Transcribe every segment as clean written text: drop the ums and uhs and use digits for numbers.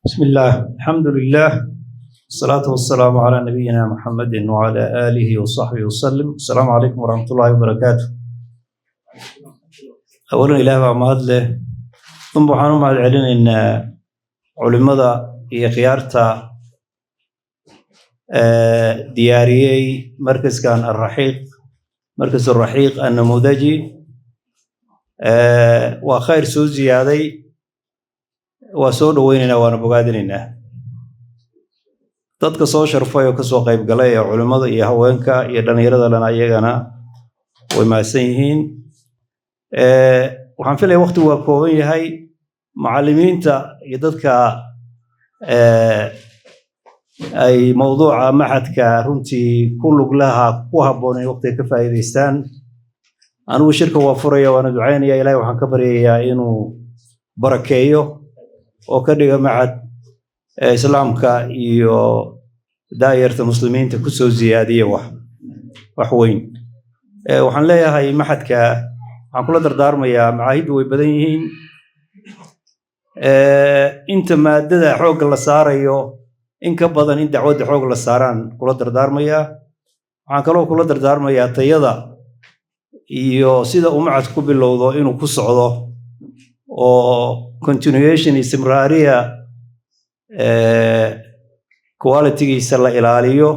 بسم الله، الحمد لله، والصلاة والسلام على نبينا محمد وعلى آله وصحبه وسلم. السلام عليكم ورحمة الله وبركاته. أولا، Ilaah baa mahad leh. Uma waxaan u mahad celinaynaa culimmada iyo khiyaarta diyaariyey markaskan Alraxiiq, Markas Alraxiiq Annamudaji. Waa khayr soo ziyaaday, waa soo dhoweynaynaa, waana bogaadinaynaa. Dadka soo sharfay oo kasoo qayb galay ee culimmada iyo haweenka iyo dhallinyarada lena, iyagana way mahadsan yihiin. Waxaan filaya waqtigu waa kooban yahay. Macallimiinta iyo dadka ay mawduuca machadka runtii ku lug laha ku habboon in waqtiga ka faa'iidaystaan. Anigu shirka waa furaya, waana ducaynaya. Ilahay waxaan ka baryayaa inuu barakeeyo oo ka dhiga machad islaamka iyo daayarta muslimiinta ku soo ziyaadiya wax weyn. Waxaan leeyahay, machadka waxaan kula dardaarmayaa, macaahiddu way badan yihiin, inta maadada xoogga la saarayo in ka badan in dacwadda xoog la saaraan kula dardaarmayaa. Waxaan kaloo kula dardaarmayaa tayada iyo sida uu machadku ku bilowdo inuu ku socdo, oo continuation, istimraariya, quality-giisa la ilaaliyo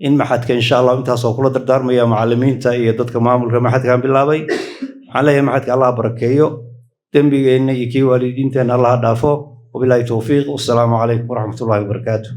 in machadka, insha Allah. Intaasoo kula dardaarmaya macallimiinta iyo dadka maamulka machadkan bilaabay. Waxaan leeyahay, machadka Allah barakeeyo, dembigeenna iyo kii waalidiinteenna Allah dhaafo. Wabilaahi towfiiq, wassalaamu calaykum waraxmatullahi wabarakaatu.